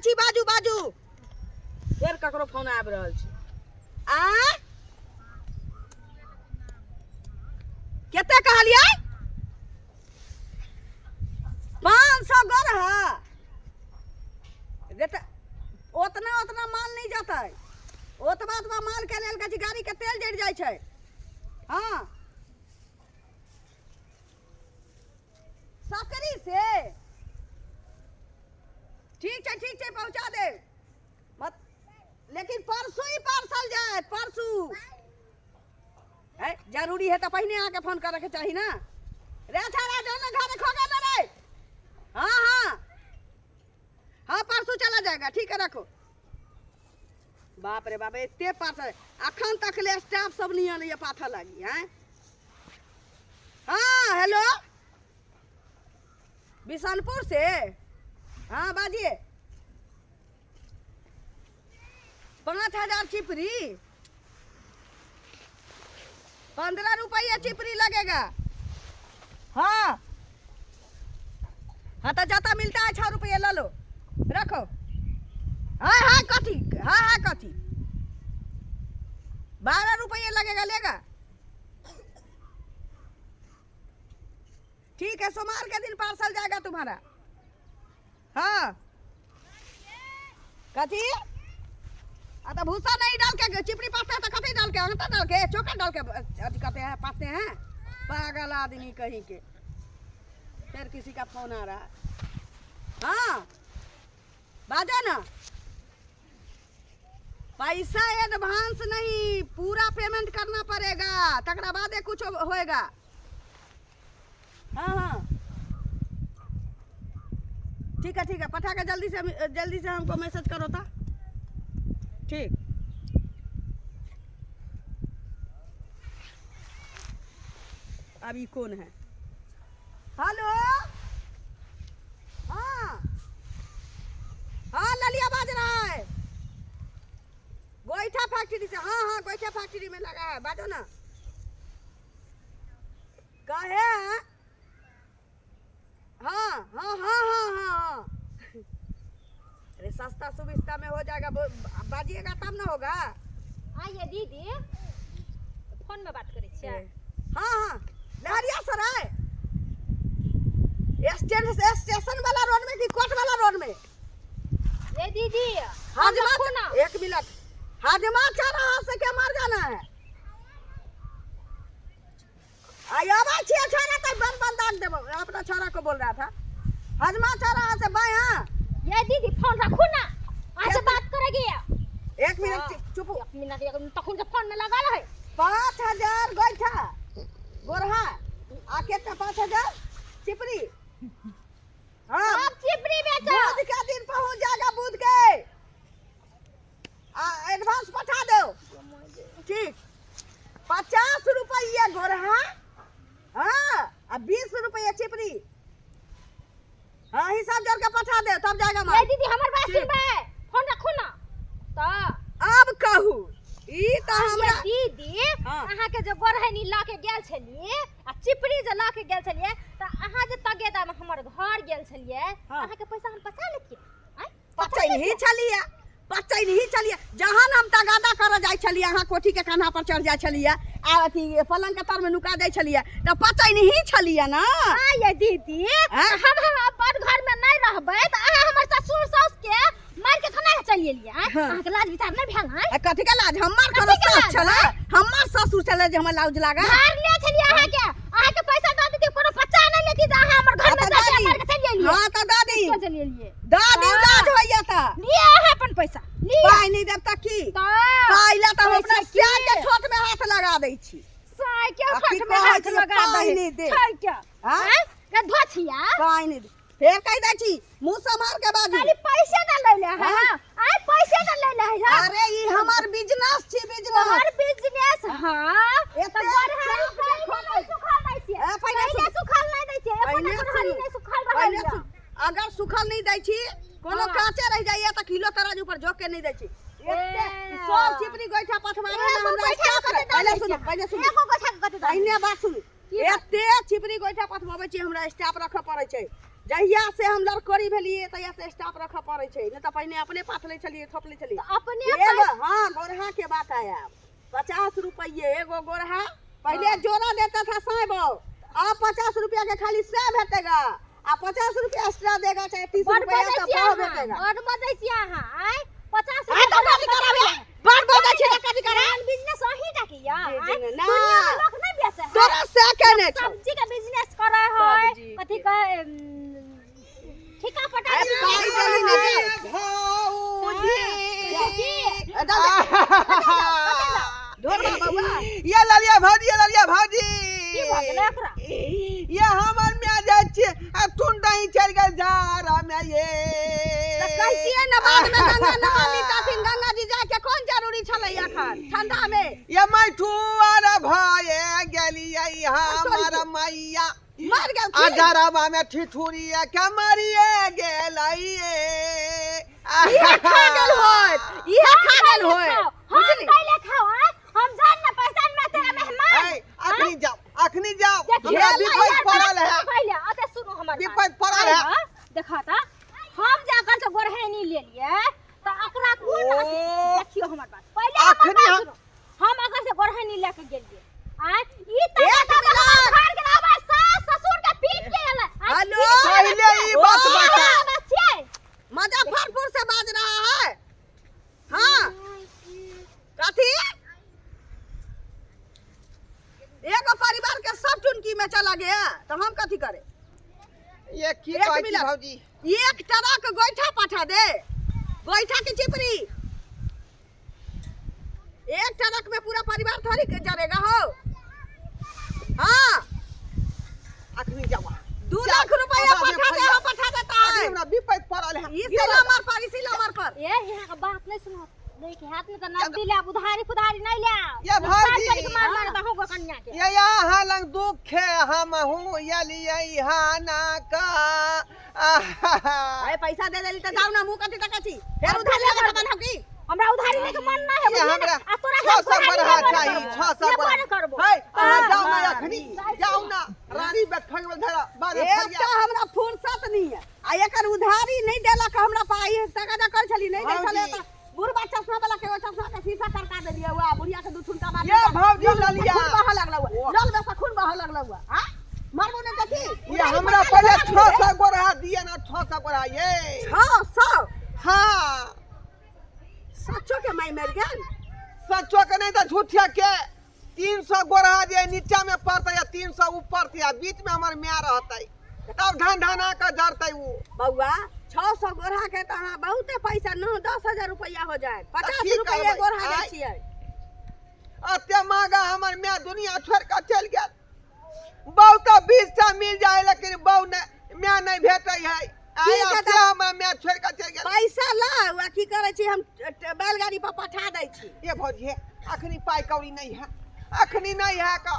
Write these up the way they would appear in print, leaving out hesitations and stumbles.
छी, बाजू बाजू। फेर ककरो फोन आबि रहल छै। आ कते कहलियै? 500 गोरहा रे, तऽ ओतना ओतना माल नहि जेतै। ओतबा ओतबा माल के लेल कहै छी गाड़ी के तेल जरि जाइ छै। हँ, सकरी से ठीक छै, ठीक छै, पहुँचा देब। मत लेकिन परसू ही पार्सल जायत, परसू। है जरूरी है तऽ पहिने अहाँके फोन करऽके चाही ने। रे छाड़ा, जो ना घर खो गेल रे। हाँ हाँ हाँ, परसू चला जाएगा। ठीक है, रखो। बाप रे बाप, एते पार्सल अखन तक ले स्टाफ सब नहीं आने पाथा लागी हैं। हाँ हेलो, बिशनपुर से। हाँ बाजिए। 5000 चिपरी, 15 रुपया चिपरी लगेगा। हाँ हाँ, तो जाता मिलता है 6 रुपये ले लो, रखो। हाँ हाँ, कथी? हाँ हाँ, कथी? 12 रुपये लगेगा, लेगा? ठीक है, सोमवार के दिन पार्सल जाएगा तुम्हारा। हाँ, कथी? आ तो भूसा नहीं डाल के चिपड़ी पाते हैं तो कथी डाल के? आटा डाल के, चोखा डाल के अथी कहते हैं, पाते हैं। पागल आदमी कहीं के। फिर किसी का फोन आ रहा है। हाँ बाजो ना। पैसा एडवांस नहीं, पूरा पेमेंट करना पड़ेगा, तकरा बादे कुछ होएगा। हाँ हाँ, ठीक है, ठीक है, पठा के जल्दी से जल्दी से हमको मैसेज करो था। ठीक। अब ये कौन है? हेलो, हाँ हाँ, ललिया बाज रहा है गोईठा फैक्ट्री से। हाँ हाँ, गोईठा फैक्ट्री में लगा है, बाजो ना। काहे हैं? हाँ हाँ हाँ हाँ हाँ हाँ, अरे सस्ता सुविस्ता में हो जाएगा, बाजिएगा तब ना होगा। आइए दीदी, फोन में बात करै छियै? हाँ हाँ, लहरिया सराय स्टेशन, स्टेशन वाला रोड में कि कोर्ट वाला रोड में? ए दीदी, हाजमा रखू ना। एक मिनट, हाजमा चौराहा से के मार जाना है। आया छियै छोरा तो बन बन दाग देबो। अपना छोरा को बोल रहा था, हजमा चौराहा से बायां। ये दीदी, फोन रखू ना, आज से बात करेगी। एक मिनट, चुप। एक मिनट, एक मिनट, तखन से फोन में लगा रहे। 5000 गोइठा गोरहा आ केतना? 5000 चिपरी। हाँ, अब चिपरी बेचो। बुध के दिन पहुंच जाएगा, बुध के। आ एडवांस पठा दो। ठीक, 50 रुपया गोरहा, हाँ, आ 20 रुपया चिपरी। हाँ, हिसाब जोड़ के पठा दे, तब जाएगा ये माल। दीदी, हमर बात ठीक। सुनबै? फोन रखू ना तऽ। अब कहू, ई तऽ हमरा ये दीदी, हाँ। अहाँ के जे गोरहनी लऽ के गेल छलियै आ चिपरी जे लऽ के गेल छलियै, तऽ अहाँ जे तगेदा में हमर घर गेल छलियै, हाँ। अहाँ के पैसा हम पचा लेतियै आँय? पचैनही छलियै, पचैनही छलियै। जहन हम तगादा करऽ जाइ छलियै, अहाँ कोठी के कान्हा पर चढ़ जाइ छलियै आ अथी पलंग के तर में नुका जाइ छलियै, तऽ पचैनही छलियै ना। आ ये दीदी, आँय? हम अपन घर में नहीं रहबै तऽ अहाँ हमर ससुर साउस के मार के खाना के चलि एलियै आँय? हाँ। अहाँके लाज विचार नहि भेल आँय? आ कथी के लाज? हमर कथी कोनो के सास लाज, छलै? हमर ससुर छलै जे हमर लाज लागल? मार ले छलियै अहाँके, अहाँके पैसा दऽ देतियै, कोनो पचा नहि लेती जे अहाँ हमर घर में हाँ, तऽ जाके दादी। मार के चलि एलियै। हाँ तऽ दादी, किया चलि एलियै? दादी, हाँ। लाज होइया तऽ लिअ अहाँ अपन पैसा, लिअ। पाइ नहि देब तऽ की? तऽ पाइ ला तऽ हम पैसा अपना की? सियार के ठोठ में हाथ लगा दै छी। साय के आ की ठोठ में कहै हाथ छी जे लगा पाइ दही। नहि दे। छै के? हाँ? आँय? गे धोछिया। पाइ नहि दे, फेर कहि दै छी, मुँह सम्हार के बाजू। खाली पैसे ना लै ले है। हाँ? आय पैसे ना लै ले है। अरे ई हमर बिजनेस छी, बिजनेस। तोहर बिजनेस? हाँ, एते तऽ गोरहारी चाप पहिले देखो। नहि सुखल दै छियै। ए, पहिले पहिले सुन। सुखल नहि दै छियै, एको पहिले टा गोरहारी सुनू। नहि सुखल रहल पहिले यऽ। सुन, अगर सुखल नहि दै छी, कोनो हाँ। कांचे रहि जाइए तऽ किलो तराजू पर झोक के नहि दै छी। एते ए। सब चिपरी गोइठा पथवारे एगो ने हमरा गोइठा के स्टाफ कते रहे। दाम पहिले दै सुनू, छियै? पहिले सुनू। एगो गोइठा के कते दाम? पहिने बात सुनू। की बात? एते चिपरी गोइठा पथवाबै छी, हमरा स्टाफ रखऽ पड़ै छै। जहिया से हम लड़कोरी भेलियै तहिया से स्टाफ रखऽ पड़ै छै, नहि तऽ पहिने अपने पाथ लै छलियै, थोप लै छलियै। तऽ अपने एगो, हाँ, गोरहा के बात आया, 50 रुपये एगो गोरहा पहले जोड़ा देता था साहब, अब 50 रुपया के खाली से भेटेगा आ 50 रुपया एक्स्ट्रा देगा चाहे 30 बड़ रुपया बजै तो छियै पाव अहाँ, भेटेगा। बड़ बजै छियै अहाँ, आँय 50 आ तो कथी कराबे, बड़ बजै छियै तऽ कथी करा बिजनेस अहीं टा के यऽ, आँय? बिजनेस ना। दुनिया में लोक नहि बेचै है। तोरा से केने छौ? सब्जी के बिजनेस करै है, सब्जी के। कथी कहै, ठिका पटा अरे के पाइ बिजनेस देली करै ने है। दे। भौजी की? ए, दऽ दे। ढोरबा बौआ। ये ललिया भौजी, ये ललिया भौजी। की भऽ गेलै ओकरा? ये हमर माय जाइ छियै आ तुन दही चलि गेल झाड़ा मे ये। तऽ कहितियै ने बाद मे गंगा नहा लीतथिन, गंगा जी जाय के कोन जरूरी छलै एखन ठंडा मे? ये मैठुआर भए गेलियै हमर मैया। मर गेल आ जराबा मे ठिठुरिया के मरिए गेलैये। इहे खा गेल होत, इहे खा गेल होत। हम बुझली? कैले खाओ, आँय? हम जान ना पहचान में तेरा मेहमान। ऐ, अखनी जाओ, अखनी जाओ, देखियौ, हमरा ये विपद ला, पड़ल है। पहिले अते सुनू हमर बात। विपद पड़ल है। आँय, देखा त हम जाकर से गोरहैनी लेलियै त अकरा कोन ओ। देखियौ हमर बात पहिले, हमर अखनी बात हम- सुनू। हम अगर से गोरहैनी लेके गेलियै, आँय, ई त एक हमर मिनट। घर के हमर सास ससुर के पीट के एलै, आँय, हेलो। पहिले ई बात ओ। बता। बात छियै। मुजफ्फरपुर से बाज रहा है। हाँ, कथी एगो परिवार के सब टुनकी में चला गया तो हम कथी करे? ये की एक कहै छी मिनट। भौजी? एक ट्रक गोइठा पठा दे, गोइठा की चिपरी एक ट्रक में पूरा परिवार थोड़ी के जरेगा हो। हाँ, अखनी जाओ। 2 लाख रुपया हमरा पठा दे, भैया। हम पठा देता अखनी है। हमरा विपद पड़ल है। इसी नंबर पर, इसी नंबर पर। ए, यहाँ के बात नहीं सुनो, नहीं के हाथ में तो नकदी ले, उधारी फुधारी नहीं ले। ये भौजी। साल के मार मार दहु गो कन्या के। ये यहाँ लंग दुख है, हम हूँ यलियै हाना का। अरे पैसा दे देली त जाऊ ना, मुंह कथी तकै छी? फेर उधारी लगा के बनहौ की? हमरा उधारी ले के मन ना है, ये बुझलियै हमरा ने? आ तोरा 600 उधारी बढ़ा लेबो ने चाही, करबो। 600 लेबो बढ़ा। ने करबो। है, अहाँ जाउ ना, हाँ। अखनी जाउ ना, रानी बैठल गेल धरा बारह एकटा फरिया। हमरा फुर्सत नहीं है आ एकर उधारी नहीं देलक हमरा पाई, तकादा कर छली नहीं दै छलै भौजी। त बुढ़बा चश्मा वाला के चश्मा के शीशा करका देलियै, हुआ बुढ़िया के दू ठुनका मार। ये भौजी ललिया। खून बहऽ लगल हुआ, लल में से खून बहऽ लगल हुआ। हां, मरबो नहीं देखी। ये हमरा पहिले 600 गोरा दिए ना, 600 गोरा ये। 600? हाँ। सच्चो के माई मर गेल? सच्चो के नहीं तो झूठिया के। 300 गोरा जे नीचा में पड़तै या 300 ऊपर थे, आ बीच में हमर माय रहतै तब ढन ढना के जरतै उ। बौआ, 600 गोरा के तऽ अहाँ बहुते पैसा, 9-10 हजार रुपया हो जाए। 50 की रुपया करबै? गोरा दै आँय? छियै। अते महगा हमर माय दुनिया छोड़ के चलि गेल। बहु तऽ 20 टा मिल जाए लेकिन बहु नहि, माय नहीं भेटै है। आइ ठीक है अते तऽ- हमर माय छोड़ के चलि गेल। पैसा लाउ आ की करै छी, हम बैलगाड़ी पर पठा दै छी। ये भौजी हे, अखनी पाइ कौड़ी नहीं है, अखनी नहीं है का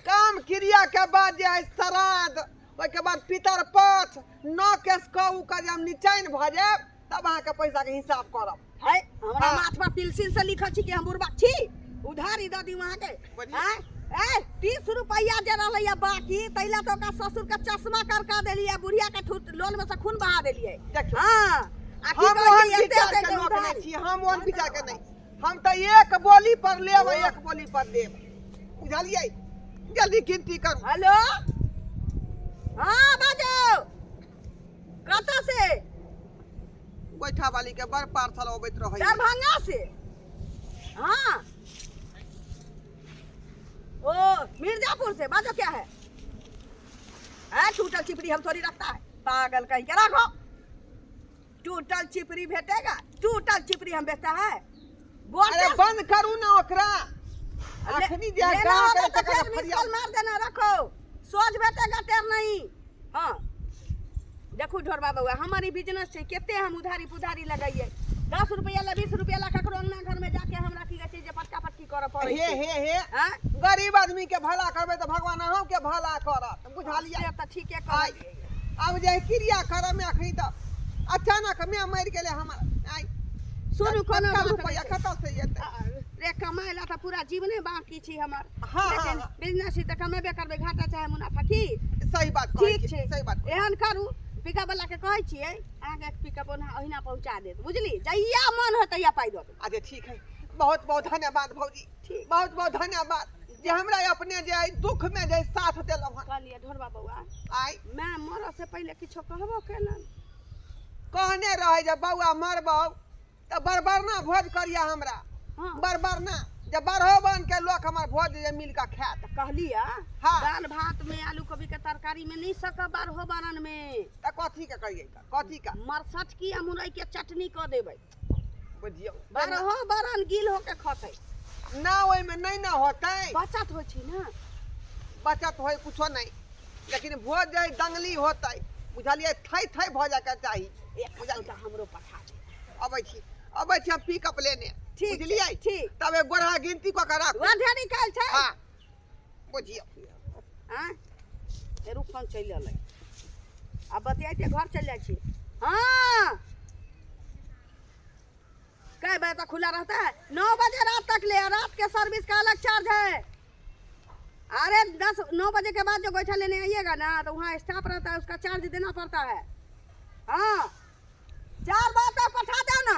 काम क्रिया के बाद जे है श्राद्ध, ओहिके बाद पितर पक्ष, नौ केस कऽ के जे हम निचैन भऽ जायब तब अहाँके पैसा के हिसाब करब। है हमरा हाँ। माथ पर पिलसिन से लिखल छी कि हम बुढ़बा छी, उधारी दऽ दियौ अहाँके। बढ़िया। आँय? ए, 30 रुपैआ जे रहलैया बाकी तैला तऽ ओकरा ससुर के चश्मा करका देलियै, बुढ़िया के ठुत लोल में से खून बहा देलियै। देखियौ। हाँ, आ की हम कहै ओहन छै, एते विचार एते के के लोक नहि उधारी। छी, हम ओहन विचार के नहि, हम तऽ एक बोली पर लेब आ एक बोली पर देब, बुझलियै? जल्दी गिनती करू। हेलो, हाँ बाजू, कतऽ से? गोइठा वाली के बड़ पार्सल अबैत रहै। दरभंगा से। हाँ, ओ मिर्जापुर से बाजो, क्या है? है टूटल चिपरी हम थोड़ी रखता है, पागल कहीं के। रखो, टूटल चिपरी भेटेगा? टूटल चिपरी हम बेचता है। गोटे अरे बंद करू ना ओकरा, अखनी जे लेना गाँव होगा के तो तकर फिर मिस फरियाद। कॉल मार देना, रखो, सोच भेटेगा, टेर नहीं। हाँ देखू ढोरबा बउआ, हमर ई बिजनेस छै, कते हम उधारी पुधारी लगैयै, 10 रुपया ला, 20 रुपया ला ककरो अंगना घर में जाके हमरा की कहै छै जे पटका पटकी करऽ पड़ै हे छै। हे हे, आँय? गरीब आदमी के भला करबै तऽ भगवान अहूँ के भला करत, बुझलियै? से तऽ ठीके आइ कहलियै। आब जे क्रिया करऽ में अखनी तऽ अचानक माय मरि गेलै हमर। आइ सुनू, कोनो कतका बात रुपैआ नहि छै। कतऽ से एतै? रे कमाइ ला तऽ पूरा जीवने बाकी छी हमर। हाँ, लेकिन हाँ। बिजनेस छी तऽ कमेबे करबै, घाटा चाहे मुनाफा, की? सही बात कहै ठीक छी, छै, सही बात कहै एहन करू, पिकअप वाला के कहै छियै अहाँके एक पिकअप ओना ओहिना पहुँचा देत बुझली जहिया मन होय तहिया पाइ दऽ देब। अच्छा ठीक है, बहुत बहुत धन्यवाद भौजी। ठीक। बहुत बहुत धन्यवाद जे हमरा अपने जे एहि दुख में जे साथ देलहुँ हन। कहलियै ढोरबा बौआ, आइ माय मरऽ से पहिले किछो कहबो केलनि? कहने रहे जे बौआ मरबौ तऽ बरबरना भोज करिया हमरा। हाँ। बरबरना जे बारहो बन के लोक हमर भोज जे मिल के खायत। तऽ कहलियै हाँ। दालि भात में आलू कोबी के तरकारी में नहीं सकब बारहो बारन में। तऽ कथी के करियै? कथी के? मरसटकी आ मुरई के चटनी कऽ देबै। बुझियौ, बारहो बारन गिल होके खतै ना ओहिमे नहि ने होतै। बचत होइ छै ने। बचत होइ कुछो नहि, लेकिन भोज जे दंगली होतै बुझलियै, थै थै भऽ जायके चाही। एक बुझलियै? सौ हमरो पठा दे। अबै छी, अबै छी हम पिकअप लेने। ठीक छै, बुझलियै? ठीक। तब एक गोरहा गिनती कऽ के राखू। वएह ढेरी काल्हि छै। हँ बुझियौ। आँय फेर फोन चलि एलै, आब बतियाइते घर चलि जाइ छी। हाँ कै बजे तक खुला रहता है? 9 बजे रात तक ले, रात के सर्विस का अलग चार्ज है। अरे 10 9 बजे के बाद जो गोईठा लेने आइएगा ना तो वहाँ स्टाफ रहता है, उसका चार्ज देना पड़ता है। हाँ 4 बजे तक पठा दो ना।